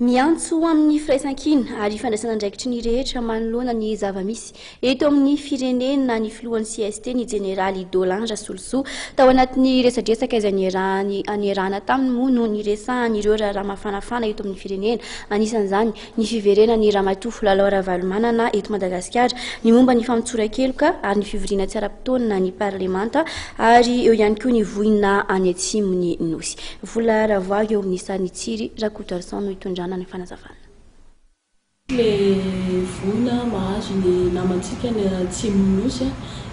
Miantso amin'ny firaisankina ary fandraisana andraikitry ny rehetra manoloana ny zava-misy eto amin'ny firenena ny filohan'ny cst, ny jeneraly Dolin Rasolosoa. Tao anatin'ny resadresaka izay niarahany niarahana taminy moa no niresahany ireo raharaha mafanafana eto amin'ny firenena, anisan'izany ny fiverenan'i Ramatoa Lalao Ravalomanana eto Madagasikara, ny momba ny famotsoran-keloka ary ny fivoriana tsy ara-potoana ny parlemanta ary eo ihany koa ny voina any atsimon'ny Nosy. Vola Ravoahangy eo amin'ny sarin'i Tsiry Rakotoarison no hitondrana ny fanazavana. Le voina mahazo ny namantsika any atsimon'ny nosy a,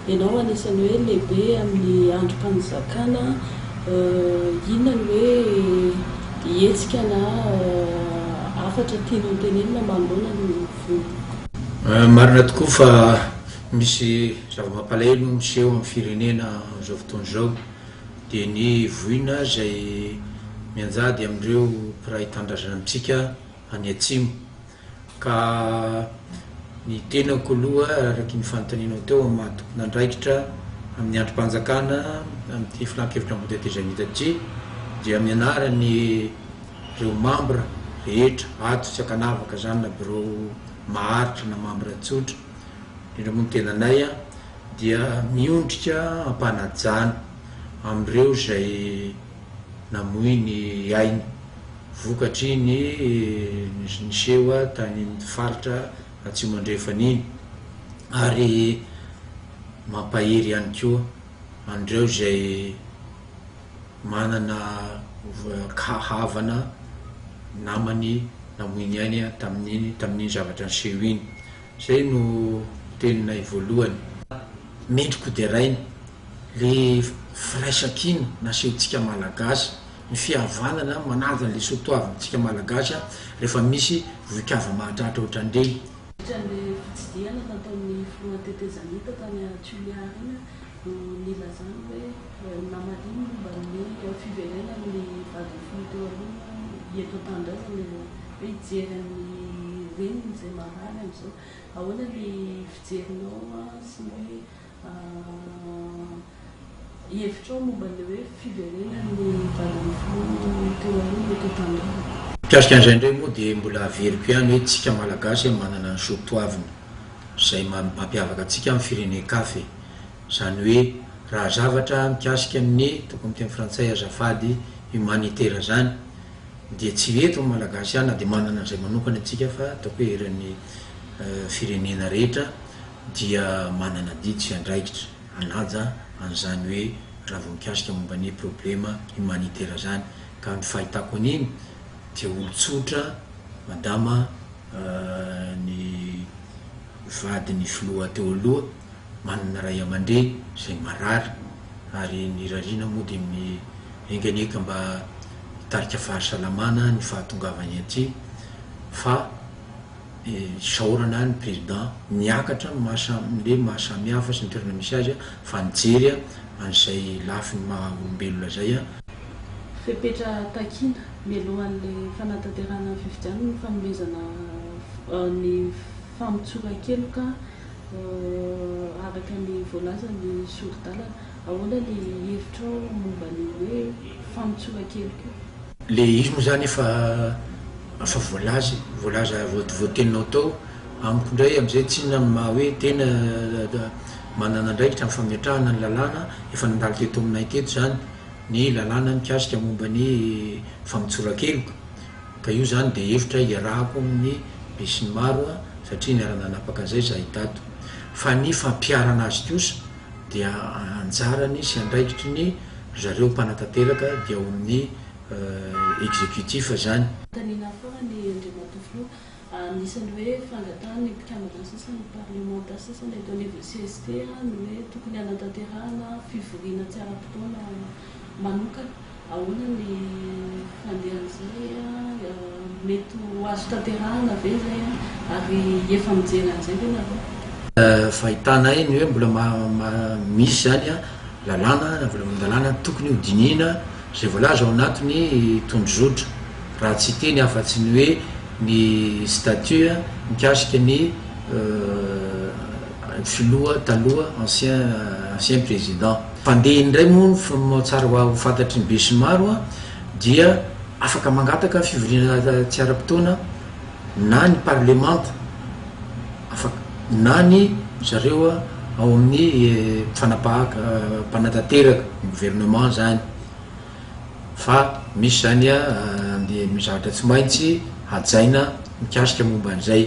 ianao anisan'ny hoe lehibe amin'ny andrim-panjakana, inona ny hoe hetsika na hafatra tianao tenenina manoloana ny voina? Marina tokoa fa misy zava-mampalahelo miseho amin'ny firenena amin'izao fotoana izao. dia ny voina izay mianjady amin'ireo mpiray tanindrazana amintsika any atsimo. Ka ny tenako aloha araka iny fanontanianao teo amin'ny maha tompon'andraikitra amin'ny andrim-panjakana amin'ity filan-kevitra ambony tetezamita ity dia amin'ny anaran'ireo mambra rehetra ato tsy ankanavaka izany na birao maharitra na mambra tsotra indrindra moa ny tenanay dia miondrika am-panajana amin'ireo izay namoy ny ainy vokatry ny niseho tany amin'ny faritra Atsimo Andrefana iny ary mampahery ihany koa an'ireo izay manana havana namany namoy ny ainy tamin'iny tamin'iny zavatra niseho iny. Zay no teninay voalohany. Mendrika ho deraina le firaisankina nasehontsika malagasy, ny fihavanana manaja an'le soatoavintsika malagasy rehefa misy vohikava mahatratra ohatran'ireny. Nandritra ny fitsidihana nataon'ny filohan'ny tetezamita tany Toliara iny no nilazany hoe namaliany momba ny fiverenan'ny vadin'ny filoha teo aloha eto an-tanindrazana hoe hijery an'ny reniny izay marary amin'izao. Ahoana ny fijerinao sy ny hoe hevitrao momba ilay hoe fiverenan'ny vadin'ny filoha teo aloha eto an-tanindrazana? Mikasika an'izay indray moa dia mbola averiko ihany hoe tsika Malagasy manana ny soa toavina izay mampiavaka antsika amin'ny firenen-kafa e! Izany hoe raha zavatra mikasika ny, ataoko amin'ny teny frantsay azafady, humanitaire izany dia tsy eto ny Malagasy ihany na dia manana an'izay manokana isika fa ataoko hoe eran'ny firenena rehetra dia manana adidy sy andraikitra hanaja an'izany hoe raha vao mikasika momba ny problema humanitaire izany ka ny fahitako an'iny dia olon-tsotra madama ny vadin'ny filoha teo aloha manana ray aman-dreny izay marary ary ny irariana moa dia ny enga anie ka mba hitarika fahasalamana ny fahatongavany aty fa isaorana ny président niakatra ny maha samy le maha samy hafa sy ny toerana misy azy fa nijery an'izay lafiny maha olombelona zay. Fepetra takiana mialohan'ilay fanatanterahana ny fifidianana ny fanomezana ny famotsoran-keloka Araka ny voalazan'ny sori-dalana, ahoana ny hevitrao momba an'io hoe famotsoran-keloka io? Le izy moa zany efa efa voalaza e, voalaza voateninao tao, amiko indray amizay tsinona ny maha hoe tena manana andraikitra amin'ny fametrahana ny lalàna, efa nandalo teto aminay teto zany ny lalàna mikasika momba ny famotsoran-keloka, Ka io zany dia hevitra iarahako amin'ny besinimaro satria niara-nanapaka an'izay izahay tato. Fa ny fampiharana azy kosa dia anjarany sy andraikitry ny ry zareo mpanatanteraka dia ao amin'ny executif zany. Fanontaniana farany Andriamatoa Filoha, anisan'ny hoe fangatahan'ny mpikambana sasany, parlemanta sasany eto anivon'ny cst ny hoe tokony hanatanterahana fivoriana tsy ara-potoana manokana. Ahoana ny fandehan'izay? Mety ho azo tanterahana ve izay ary efa mijery an'izay ve nareo? Fahitanay ny hoe mbola misy izany lalàna na volavolan-dalàna tokony ho dinihina izay voalaza ao anatin'ny tondrozotra raha tsy hiteny afa-tsy ny hoe ny statut mikasika ny filoha taloha ancien ancien président. Fandeha indray moa ny tsara ho fantatry ny besinimaro dia. Afaka mangataka fivoriana tsy ara-potoana na ny parlemanta afaka na ny zareo ao amin'ny mpifanapahaka mpanatanteraka, ny gouvernement zany. Fa misy zany ny zavatra tsy maintsy hajaina mikasika momba an'izay.